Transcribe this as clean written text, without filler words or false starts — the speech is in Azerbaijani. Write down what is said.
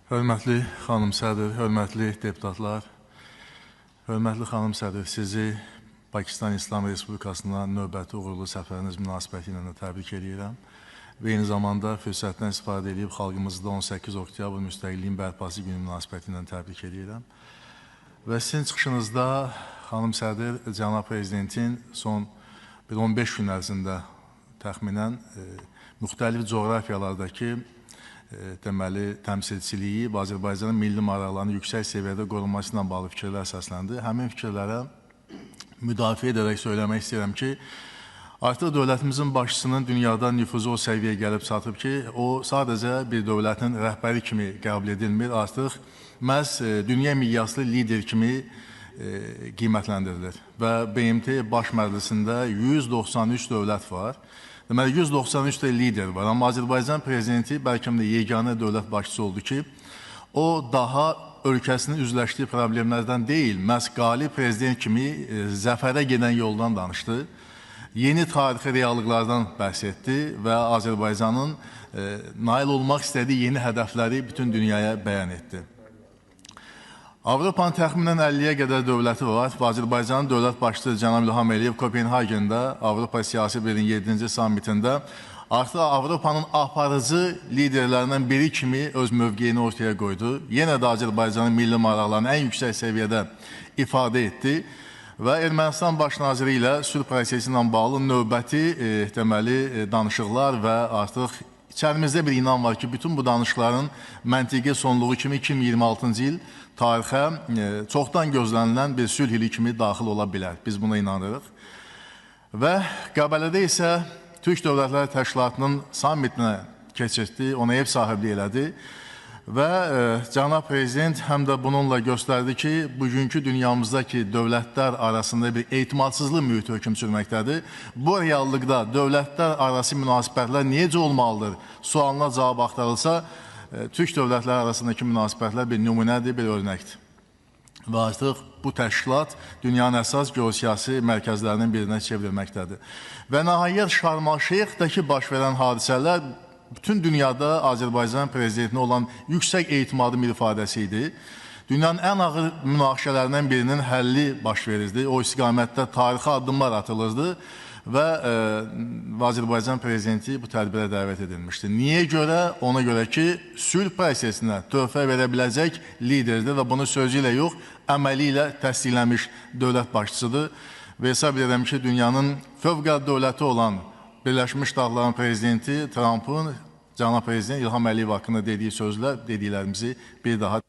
Hörmətli xanım sədr, hörmətli deputatlar, hörmətli xanım sədr, sizi Pakistan İslam Respublikasına növbəti uğurlu səfəriniz münasibəti ilə də təbrik edirəm. Və eyni zamanda fürsətdən istifadə edib xalqımızı da 18 oktyabr müstəqilliyin bərpası günü münasibəti ilə təbrik edirəm. Və sizin çıxışınızda xanım sədr, cənab prezidentin son bir 15 gün ərzində təxminən müxtəlif coğrafiyalardakı deməli təmsilçiliyi və Azərbaycanın milli maraqlarını yüksək səviyyədə qorunması ilə bağlı fikirlər səsləndi. Həmin fikirlərə müdafiə edərək söyləmək istəyirəm ki, artıq dövlətimizin başçısının dünyada nüfuzu o səviyyəyə gəlib çatıb ki, o sadəcə bir dövlətin rəhbəri kimi qəbul edilmir, artıq məhz dünya miqyaslı lider kimi qiymətləndirilir. Və BMT Baş Məclisində 193 dövlət var. Deməli, 193 də lider var. Amma Azərbaycan prezidenti bəlkə də yeganə dövlət başçısı oldu ki, o daha ölkəsinin üzləşdiyi problemlərdən deyil, məhz qalib prezident kimi zəfərə gedən yoldan danışdı. Yeni tarixi reallıqlardan bəhs etdi və Azərbaycanın nail olmaq istədiyi yeni hədəfləri bütün dünyaya bəyan etdi. Avropanın təxminən 50-yə qədər dövləti var və Azərbaycanın dövlət başçısı cənab İlham Əliyev Kopenhagendə Avropa Siyasi Birliyinin 7-ci sammitində artıq Avropanın aparıcı liderlərindən biri kimi öz mövqeyini ortaya qoydu. Yenə də Azərbaycanın milli maraqlarını ən yüksək səviyyədə ifadə etdi və Ermənistan baş naziri ilə sülh prosesi ilə bağlı növbəti deməli danışıqlar və artıq İçərimizdə bir inan var ki, bütün bu danışıqların məntiqi sonluğu kimi 2026-cı il tarixə çoxdan gözlənilən bir sülh ili kimi daxil ola bilər. Biz buna inanırıq. Və Qəbələdə isə Türk Dövlətləri Təşkilatının sammitinə keçirtdi, ona ev sahibliyi elədi. Və cənab prezident həm də bununla göstərdi ki, bugünkü dünyamızdakı dövlətlər arasında bir etimadsızlıq mühiti hökm sürməkdədir. Bu reallıqda dövlətlər arası münasibətlər necə olmalıdır sualına cavab axtarılsa, Türk dövlətləri arasındakı münasibətlər bir nümunədir, bir örnəkdir. Və artıq bu təşkilat dünyanın əsas geosiyasi mərkəzlərinin birinə çevrilməkdədir. Və nəhayət Şarm-el-Şeyxdəki baş verən hadisələr bütün dünyada Azərbaycan prezidentinə olan yüksək etimadın bir ifadəsi idi. Dünyanın ən ağır münaqişələrindən birinin həlli baş verirdi. O istiqamətdə tarixi addımlar atılırdı və Azərbaycan prezidenti bu tədbirə dəvət edilmişdi. Niyə görə? Ona görə ki, sülh prosesinə töhfə verə biləcək liderdir və bunu sözü ilə yox, əməli ilə təsdiqlənmiş dövlət başçısıdır. Və hesab edirəm ki, dünyanın fövqəladə dövləti olan Birləşmiş Ştatların prezidenti Trumpın cənab prezident İlham Əliyev haqqında dediyi sözlər, dediklərimizi bir daha